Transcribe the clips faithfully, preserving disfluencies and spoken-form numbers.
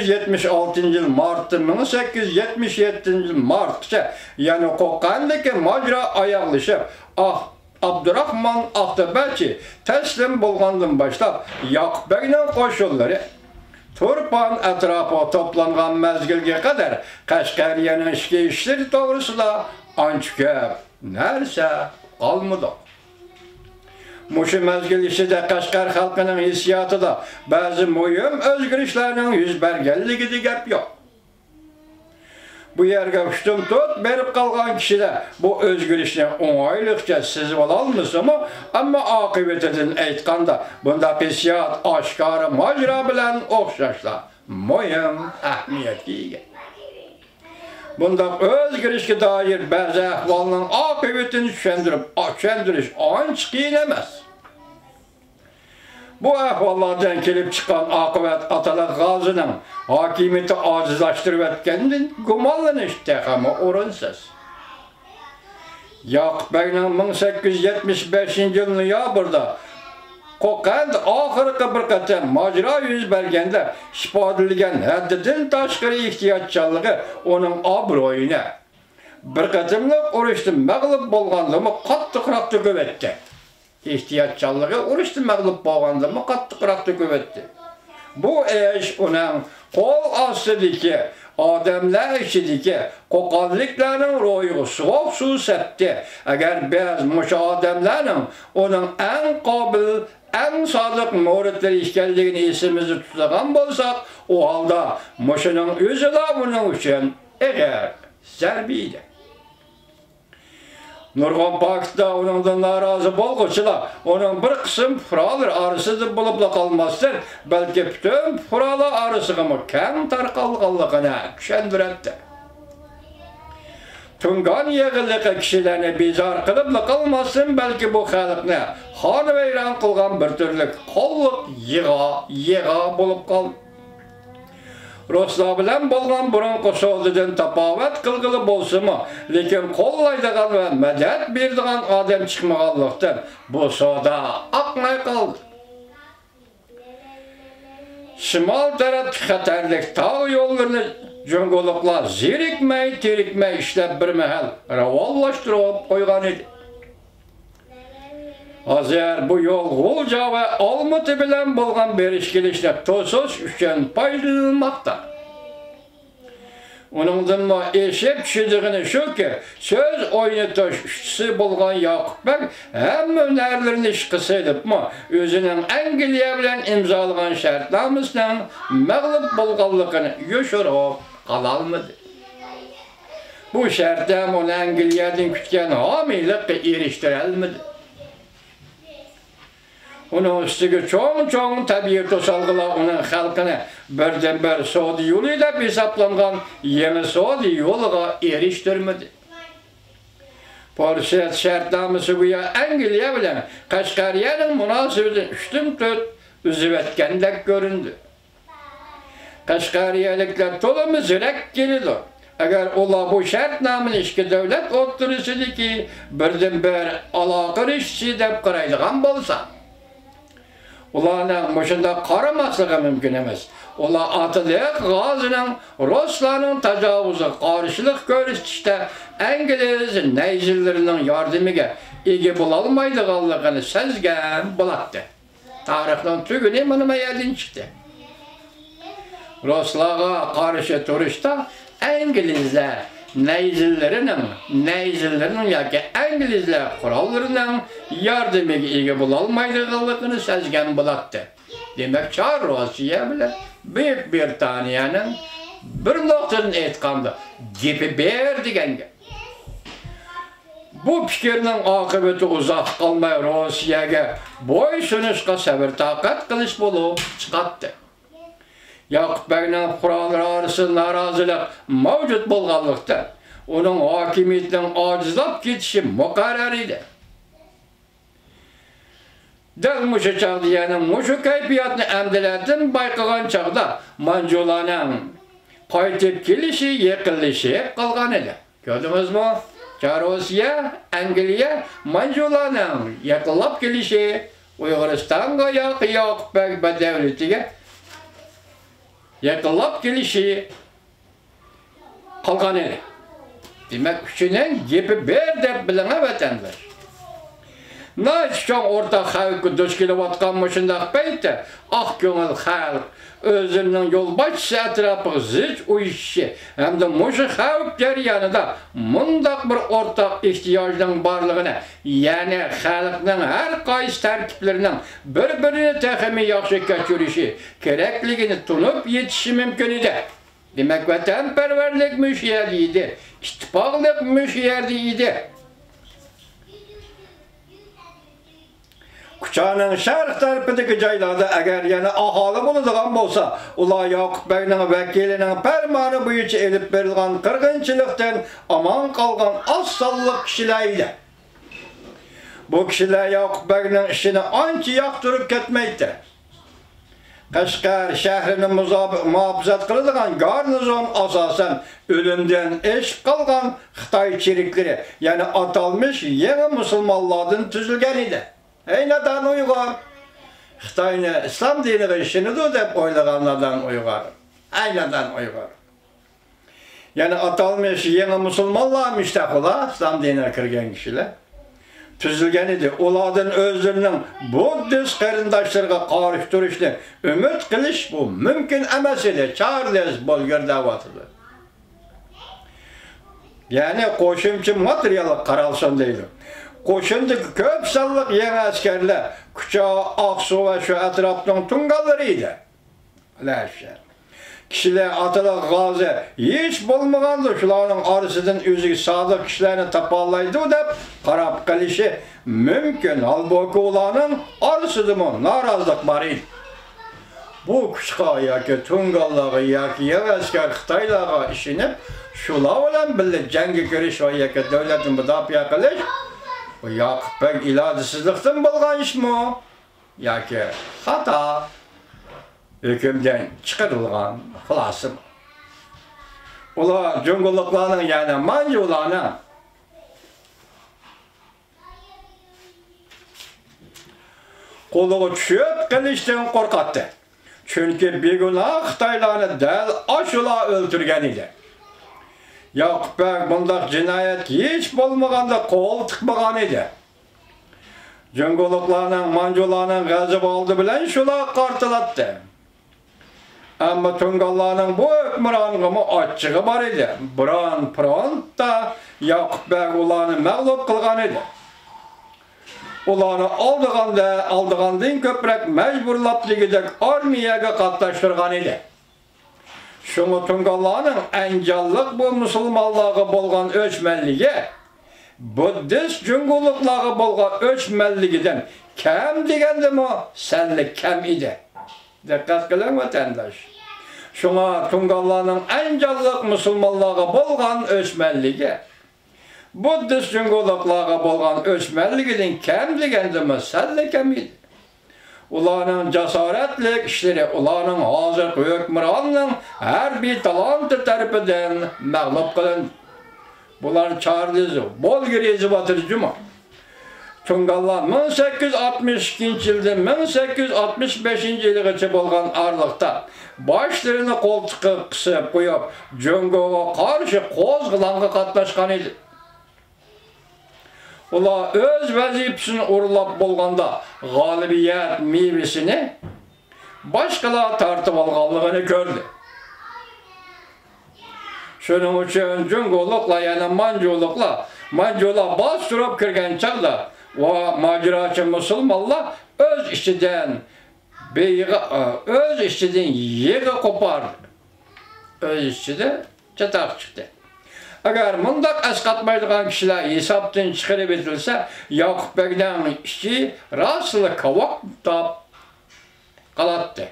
يۈز يەتمىش ئالتىنچى يىل مارتتىن مىڭ سەككىز يۈز يەتمىش يەتتىنچى يىل مارتقىچە، يەنى قوقەندىكى ماجىرا ئاياغلىشىپ، ئاھ-، ئابدۇراخمان ئاقتۆبەچى تەسلىم بولغاندىن باشلاپ، ياقۇپ بەگنىڭ قوشۇنلىرى تۇرپان ئەتراپىغا توپلانغان مەزگىلگە قەدەر قەشقەرىيەنىڭ ئىچكى ئىشلىرى توغرىسىدا ئانچە كۆپ نەرسە قالمىدى. مۇشۇ مەزگىل ئىچىدە قەشقەر خەلقىنىڭ ھېسسىياتىدا بەزى مۇھىم ئۆزگىرىشلەرنىڭ يۈز بەرگەنلىكىدە گەپ يوق. بۇ يەرگە ئۇشتۇمتۇت بېرىپ قالغان كىشىلەر بۇ ئۆزگىرىشنى ئوڭايلىقچە سېزىۋالالمىسىمۇ، ئەمما ئاقىۋىتىدىن ئېيتقاندا، بۇنداق ھېسسىيات ئاشكارا ماجىرا بىلەن ئوخشاشلا مۇھىم ئەھمىيەتكە ئىگە. بۇنداق ئۆزگىرىشكە دائىر بەزى ئەھۋالنىڭ ئاقىۋىتىنى چۈشەندۈرۈپ، چۈشەندۈرۈش ئانچە قىيىن ئەمەس. بۇ ئەھۋاللاردىن كېلىپ چىققان ئاقىۋەت ئاتىلىق غازىنىڭ ھاكىمىيىتى ئاجىزلاشتۇرۇۋەتكەندىن گۇمانلىنىش تېخىمۇ ئورۇنسىز. ياقۇپ بەگنىڭ مىڭ سەككىز يۈز يەتمىش بەشىنچى يىل نويابىردا قوقەندە ئاخىرقى بىر قېتىم ماجىرا يۈز بەرگەندە ئىپادىلىگەن ھەددىدىن تاشقىرى ئېھتىياتچانلىقى ئۇنىڭ ئابرۇيىنى، بىر قېتىملىق ئۇرۇشتا مەغلۇپ بولغاندىمۇ قاتتىقراق تۆكۈۋەتتى. ئېھتىياتچانلىقى ئۇرۇشتا مەغلۇپ بولغاندىمۇ قاتتىقراق تۆكۈۋەتتى. بۇ ئىش ئۇنىڭ قول ئاستىدىكى ئادەملەر ئىچىدىكى قوقەنلىكلەرنىڭ روھىغا سوغۇق سۇ سەپتى. ئەگەر بىز مۇشۇ ئادەملەرنىڭ ئۇنىڭ ئەڭ قابىل، ئەڭ سادىق مۇرىتلىرى ئىكەنلىكىنى ئېسىمىزدە تۇتىدىغان بولساق، ئۇ ھالدا مۇشۇنىڭ ئۆزىلا ئۇنىڭ ئۈچۈن ئېغىر زەربە ئىدى. نۇرغۇن پاكىتلار ئۇنىڭدىن نارازى بولغۇچىلار ئۇنىڭ بىر قىسىم پۇقرالىرى ئارىسىدا بولۇپلا قالماستىن، بەلكى پۈتۈن پۇقرالار ئارىسىغىمۇ كەڭ تارقالغانلىقىنى چۈشەندۈرەتتى. تۇڭگان يېغىنلىقى كىشىلەرنى بىزار قىلىپلا قالماستىن، بەلكى بۇ خەلقنى خانىۋەيران قىلغان بىر تۈرلۈك قۇللۇق يىغا، يىغا بولۇپ قالدى. رۇسلار بىلەن بولغان بۇرۇنقى سودىدىن تاپاۋەت قىلغىلى بولسىمۇ، لېكىن قوللايدىغان ۋە مەدەت بېرىدىغان ئادەم چىقمىغانلىقتىن، بۇ سودا ئاقماي قالدى. شىمال تەرەپتىكى خەتەرلىك تاغ يوللىرىنى جۇڭگولۇقلار زېرىكمەي، تېرىكمەي ئىشلەپ، بىر مەھەل راۋانلاشتۇرۇپ قويغان ئىدى. ھازىر بۇ يول غۇلجا ۋە ئالمۇتى بىلەن بولغان بېرىش-كېلىشنى توسۇش ئۈچۈن پايدىلىنىلماقتا. ئۇنىڭدىنمۇ ئېشىپ چۈشىدىغىنى شۇكى، سۆز ئوينىتىش ئۇستىسى بولغان ياقۇپ بەگ ھەممە ھۈنەرلىرىنى ئىشقا سېلىپمۇ، ئۆزىنىڭ ئەنگلىيە بىلەن ئىمزالىغان شەرتنامىسىنىڭ مەغلۇپ بولغانلىقىنى يوشۇرۇپ قالالمىدى. بۇ شەرتنامە ئۇنى ئەنگلىيەدىن كۈتكەن ھامىيلىققا ئېرىشتۈرەلمىدى. ئۇنىڭ ئۈستىگە چوڭ-چوڭ تەبىئىي توسالغۇلار ئۇنىڭ خەلقىنى بىردىنبىر سودا يولى دەپ ھېسابلانغان يېڭى سودا يولىغا ئېرىشتۈرمىدى. پۇرسەت شەرتنامىسى گويا ئەنگلىيە بىلەن قەشقەرىيەنىڭ مۇناسىۋىتىنى ئۈچتىن تۆت ئۈزۈۋەتكەندەك كۆرۈندى. قەشقەرىيەلىكلەر تولىمۇ زېرەك كېلىدۇ. ئەگەر ئۇلار بۇ شەرتنامىنى ئىككى دۆلەت ئوتتۇرىسىدىكى بىردىنبىر ئالاقە رىشتىسى دەپ قارايدىغان بولسا، ئۇلارنىڭ مۇشۇنداق قارىماسلىقى مۇمكىن ئەمەس. ئۇلار ئاتىلىق غازىنىڭ رۇسلارنىڭ تاجاۋۇزىغا قارشىلىق كۆرسىتىشتە ئەنگلىز نەيزىلىرىنىڭ ياردىمىگە ئىگە بولالمايدىغانلىقىنى سەزگەن بولاتتى. تارىخنىڭ تۈگۈنى مانا ما يەردىن چىقتى. رۇسلارغا قارشى تۇرۇشتا ئەنگلىزلەر نەيزىلىرىنىڭ، نەيزىلىرىنىڭ ياكى ئەنگلىزلەر قوراللىرىنىڭ ياردىمىگە ئىگە بولالمايدىغانلىقىنى سەزگەن بولاتتى. دېمەك، چار روسىيە بىلەن بۈيۈك بىرىتانىيەنىڭ بىر نۇقتىدىن ئېيتقاندا گېپى بىر دېگەن گەپ. بۇ پىكىرنىڭ ئاقىۋىتى ئۇزاق قالماي روسىيەگە بويسۇنۇشقا سەۋر-تاقەت قىلىش بولۇپ چىقاتتى. ياقۇپ بەگنىڭ پۇقرالىرى ئارىسىدا نارازىلىق مەۋجۇت بولغانلىقتىن، ئۇنىڭ ھاكىمىيىتىنىڭ ئاجىزلاپ كېتىشى مۇقەررەر ئىدى. دەل مۇشۇ چاغدا، يەنى مۇشۇ كەيپىياتنى ئەمدىلەتىن بايقىغان چاغدا مانجۇلارنىڭ قايتىپ كېلىشى يېقىنلىشىپ قالغان ئىدى. كۆردىڭىزمۇ؟ چار روسىيە، ئەنگلىيە، مانجۇلارنىڭ يېقىنلاپ كېلىشى ئۇيغۇرىستانغا ياقى ياقۇپ بەگ بەدەۋلىتىگە يېقىنلاپ كېلىشى قالغان ئىدى. دېمەك، ئۈچىنىڭ گېپى بىر دەپ بىلىڭە، ۋەتەنداش. ناھايىتى چوڭ ئورتاق خەۋپكە دۇچ كېلىۋاتقان مۇشۇنداق پەيتتە، ئاق كۆڭۈل خەلق ئۆزلىرىنىڭ يولباشچىسى ئەتراپىغا زىچ ئۇيۇشۇشى ھەمدە مۇشۇ خەۋپ جەريانىدا مۇنداق بىر ئورتاق ئېھتىياجنىڭ بارلىقىنى، يەنى خەلقنىڭ ھەر قايسى تەركىبلىرىنىڭ بىر-بىرىنى تېخىمۇ ياخشى كەچۈرۈشى كېرەكلىكىنى تونۇپ يېتىشى مۇمكىن ئىدى. دېمەك، ۋەتەنپەرۋەرلىك مۇشۇ يەردە ئىدى، ئىتتىپاقلىق مۇشۇ يەردە ئىدى. كۇچانىڭ شەرق تەرىپىدىكى جايلاردا ئەگەر يەنە ئاھالە بولىدىغان بولسا، ئۇلار ياقۇپ بەگنىڭ ۋەكىلىنىڭ پەرمانى بويىچە ئېلىپ بېرىلغان قىرغىنچىلىقتىن ئامان قالغان ئاز سانلىق كىشىلەر ئىدى. بۇ كىشىلەر ياقۇپ بەگنىڭ ئىشىنى ئانچە ياقتۇرۇپ كەتمەيتتى. قەشقەر شەھىرىنى مۇزا-، مۇھاپىزەت قىلىدىغان گارنىزون ئاساسەن ئۆلۈمدىن ئېشىپ قالغان خىتاي چېرىكلىرى، يەنى ئاتالمىش يېڭى مۇسۇلمانلاردىن تۈزۈلگەن ئىدى. ھەي نادان ئۇيغۇر! خىتاينى ئىسلام دىنىغا ئىشىنىدۇ دەپ ئويلىغان نادان ئۇيغۇر! ھەي نادان ئۇيغۇر! يەنى ئاتالمىش يېڭى مۇسۇلمانلارمۇ ئىشتە ئۇلار ئىسلام دىنىغا كىرگەن كىشىلەر تۈزۈلگەن ئىدى. ئۇلاردىن ئۆزلىرىنىڭ بۇددىست قېرىنداشلىرىغا قارشى تۇرۇشنى ئۈمىد قىلىش بۇ مۇمكىن ئەمەس ئىدى، چارلىز بولگېر دەۋاتىدۇ. يەنى قوشۇمچە ماتېرىيالغا قارالسۇن دەيدۇ. قوشۇندىكى كۆپ سانلىق يېڭى ئەسكەرلەر كۇچا، ئاقسۇ ۋە شۇ ئەتراپنىڭ تۇڭگانلىرى ئىدى. كىشىلەر ئاتىلىق غازى ھېچ بولمىغاندا شۇلارنىڭ ئارىسىدىن ئۆزىگە سادىق كىشىلەرنى تاپالايدۇ دەپ قاراپ قېلىشى مۇمكىن، ھالبۇكى، ئۇلارنىڭ ئارىسىدىمۇ نارازىلىق بار ئىدى. بۇ كۇچقا ياكى تۇڭگانلارغا ياكى يېڭى ئەسكەر خىتايلارغا ئىشىنىپ، شۇلار بىلەن بىللە جەڭگە كىرىش ۋە ياكى دۆلەتنى مۇداپىئە قىلىش، بۇ ياقۇپ بەگ ئىرادىسىزلىقتىن بولغان ئىشمۇ؟ ياكى خاتا ھۆكۈمدىن چىقىرىلغان خۇلاسىمۇ؟ ئۇلار جۇڭگولۇقلارنىڭ، يەنى مانجۇلارنىڭ قولىغا چۈشۈپ قېلىشتىن قورقاتتى. چۈنكى بىگۇناھ خىتايلارنى دەل ئاشۇلار ئۆلتۈرگەن ئىدى. ياقۇپ بەگ بۇنداق جىنايەتكە ھېچ بولمىغاندا قول تىقمىغان ئىدى. جۇڭگولۇقلارنىڭ، مانجۇلارنىڭ غەزىپى ئالدى بىلەن شۇلارغا قارىتىلاتتى. ئەمما تۇڭگانلارنىڭ بۇ ھۆكۈمرانغىمۇ ئاچچىقى بار ئىدى. بۇران فرونتتا ياقۇپ بەگ ئۇلارنى مەغلۇپ قىلغان ئىدى. ئۇلارنى ئالدىغاندا، ئالدىغاندىن كۆپرەك مەجبۇرلاپ دېگۈدەك ئارمىيەگە قاتناشتۇرغان ئىدى. شۇڭا تۇڭگانلارنىڭ ئەنجانلىق بۇ مۇسۇلمانلارغا بولغان ئۆچمەنلىكى بۇددىست جۇڭگولۇقلارغا بولغان ئۆچمەنلىكىدىن كەم دېگەندىمۇ سەللا كەم ئىدى. دىققەت قىلىڭ، ۋەتەنداش. شۇڭا تۇڭگانلارنىڭ ئەنجانلىق مۇسۇلمانلارغا بولغان ئۆچمەنلىكى بۇددىست جۇڭگولۇقلارغا بولغان ئۆچمەنلىكىدىن كەم دېگەندىمۇ سەللا كەم ئىدى. ئۇلارنىڭ جاسارەتلىك ئىشلىرى ئۇلارنىڭ ھازىرقى ھۆكۈمراننىڭ ھەربىي تالانتى تەرىپىدىن مەغلۇپ قىلىندى. بۇلار چارلىز بولگېر يېزىۋاتىدۇ جۇمۇ. تۇڭگانلار مىڭ سەككىز يۈز ئاتمىش ئىككىنچى يىلدىن مىڭ سەككىز يۈز ئاتمىش بەشىنچى يىلىغىچە بولغان ئارىلىقتا باشلىرىنى قولتۇققا قىسىپ قويۇپ، جۇڭگوغا قارشى قوزغىلاڭغا قاتناشقان ئىدى. ئۇلار ئۆز ۋەزىپىسىنى ئورۇنلاپ بولغاندا، غالىبىيەت مېۋىسىنى باشقىلار تارتىۋالغانلىقىنى كۆردى. شۇنىڭ ئۈچۈن جۇڭگولۇقلار، يەنى مانجۇلۇقلار، مانجۇلار باستۇرۇپ كىرگەن چاغدا، ۋە ماجىراچى مۇسۇلمانلار ئۆز ئىچىدىن بىغا-، ئۆز ئىچىدىن يىغا قوپاردى. ئۆز ئىچىدە چاتاق چىقتى. ئەگەر مۇنداق ئەسقاتمايدىغان كىشىلەر ھېسابتىن چىقىرىۋېتىلسە، ياقۇپ بەگنىڭ ئىچى راستلا كاۋاك تاپ قالاتتى.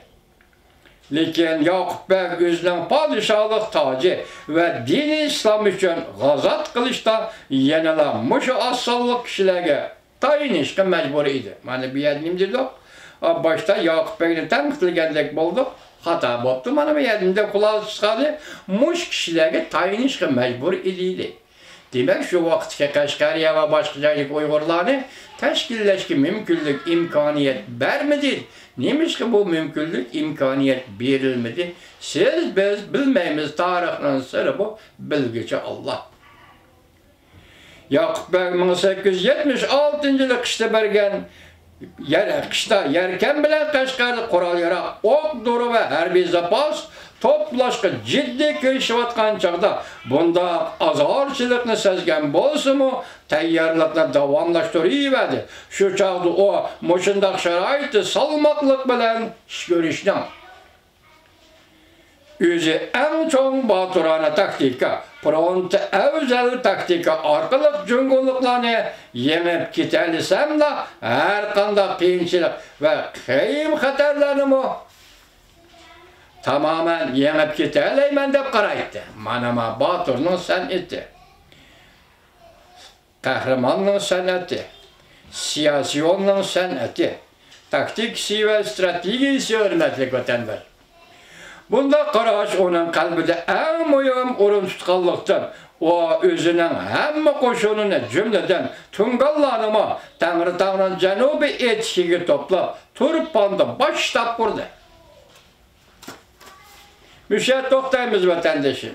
لېكىن ياقۇپ بەگ ئۆزىنىڭ پادىشاھلىق تاجى ۋە دىنى ئىسلام ئۈچۈن غازات قىلىشتا يەنىلا مۇشۇ ئاز سانلىق كىشىلەرگە تايىنىشقا مەجبۇر ئىدى. مانا بۇ يەردە نېمە دېدۇق؟ ئا، باشتا ياقۇپ بەگنى تەنقىدلىگەندەك بولدۇق. خاتا بوپتۇ. مانا بۇ يەردە نېمە دەپ خۇلاسە چىقاردى؟ مۇشۇ كىشىلەرگە تايىنىشقا مەجبۇر ئىدى. دېمەك، شۇ ۋاقىتتىكى قەشقەرىيە ۋە باشقا جايدىكى ئۇيغۇرلارنى تەشكىللەشكە مۈمكۈنلۈك، ئىمكانىيەت بەرمىدى. نېمىشقا بۇ مۈمكۈنلۈك، ئىمكانىيەت بېرىلمىدى؟ سىز، بىز بىلمەيمىز، تارىخنىڭ سىرى بۇ، بىلگۈچى ئاللا. ياقۇپ بەگ مىڭ سەككىز يۈز يەتمىش ئالتىنچى يىلى قىشتا بەرگەن يەر، قىشتا يەركەن بىلەن قەشقەردە قورال-ياراغ، ئوق-دورا ۋە ھەربىي زاپاس توپلاشقا جىددىي كىرىشىۋاتقان چاغدا، بۇنداق ئازارچىلىقنى سەزگەن بولسىمۇ، تەييارلىقنى داۋاملاشتۇرۇۋەردى. شۇ چاغدا ئۇ مۇشۇنداق شارائىتتا سالماقلىق بىلەن ئىش كۆرۈشنىڭ ئۆزى ئەڭ چوڭ باتۇرانە تاكتىكا، فرونت ئەۋزەل تاكتىكا ئارقىلىق جۇڭگولۇقلارنى يېڭىپ كېتەلىسەملا، ھەرقانداق قىيىنچىلىق ۋە خېيىم-خەتەرلەرنىمۇ تامامەن يېڭىپ كېتەلەيمەن دەپ قارايتتى. مانا ما باتۇرنىڭ سەنئىتى. قەھرىماننىڭ سەنئىتى، سىياسىيوننىڭ سەنئىتى، تاكتىكىسى ۋە ئىستراتېگىيىسى، ھۆرمەتلىك ۋەتەنداش. بۇنداق قاراش ئۇنىڭ قەلبىدە ئەڭ مۇھىم ئورۇن تۇتقانلىقتىن، ئۇ ئۆزىنىڭ ھەممە قوشۇنىنى، جۈملىدىن تۇڭگانلارنىمۇ تەڭرىتاغنىڭ جەنۇبىي ئېتىكىگە توپلاپ، تۇرپاندا باش شتاب قۇردى. مۇشۇ يەردە توختايمىز، ۋەتەندىشىم.